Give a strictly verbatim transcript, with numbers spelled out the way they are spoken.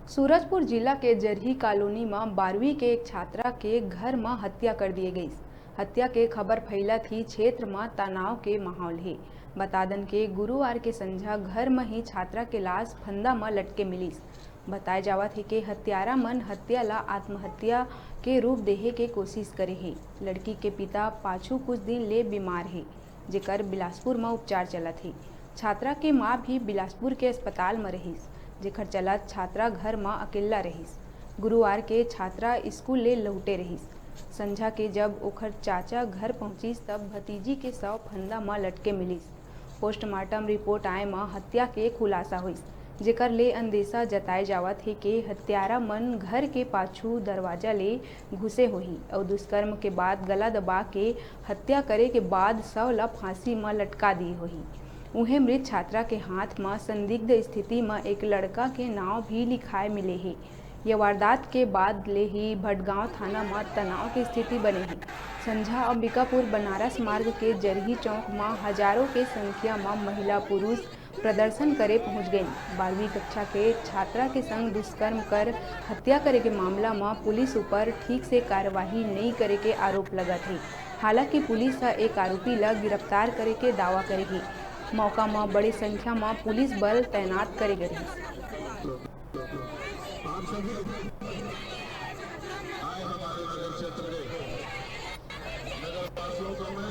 सूरजपुर जिला के जरही कॉलोनी म बारहवीं के एक छात्रा के घर म हत्या कर दिए गइस। हत्या के खबर फैलत ही क्षेत्र म तनाव के माहौल हे। बता दन के गुरुवार के संझा घर म ही छात्रा के लाश फंदा म लटके मिलिस। बताए जावत हे के हत्यारा मन हत्या ला आत्महत्या के रूप देहे के कोशिश करे हे। लड़की के पिता पाछू कुछ दिन ले बीमार हे, जेकर बिलासपुर म उपचार चलत हे। छात्रा के मां भी बिलासपुर के अस्पताल म रहिस, जेखर चलत छात्रा घर म अकेल्ला रहिस। गुरुवार के छात्रा स्कूल ले लहुटे रहिस। संझा के जब ओखर चाचा घर पहुंचिस, तब भतीजी के शव फंदा म लटके मिलिस। पोस्टमार्टम रिपोर्ट आए म हत्या के खुलासा होइस, जेकर ले अंदेशा जताए जावत हे के हत्यारा मन घर के पाछू दरवाजा ले घुसे होही अउ दुष्कर्म के बाद गला दबा के हत्या करे के बाद शव ल फांसी म लटका दिए होही। उहें, मृत छात्रा के हाथ म संदिग्ध स्थिति म एक लड़का के नाव भी लिखाए मिले हे। ये वारदात के बाद ले ही भटगांव थाना म तनाव के स्थिति बने हे। संझा अंबिकापुर बनारस मार्ग के जरही चौक म हजारों के संख्या म महिला पुरुष प्रदर्शन करे पहुंच गइन। बारहवीं कक्षा के छात्रा के संग दुष्कर्म कर हत्या करे के मामला म पुलिस ऊपर ठीक से कार्यवाही नइ करे के आरोप लगत हे। हालांकि पुलिस ह एक आरोपी ल गिरफ्तार करे के दावा करे हे। मौका म बड़े संख्या म पुलिस बल तैनात करे गे रहिस। आप सभी आए हमारे नगर क्षेत्र में। नगर वासियों को मैं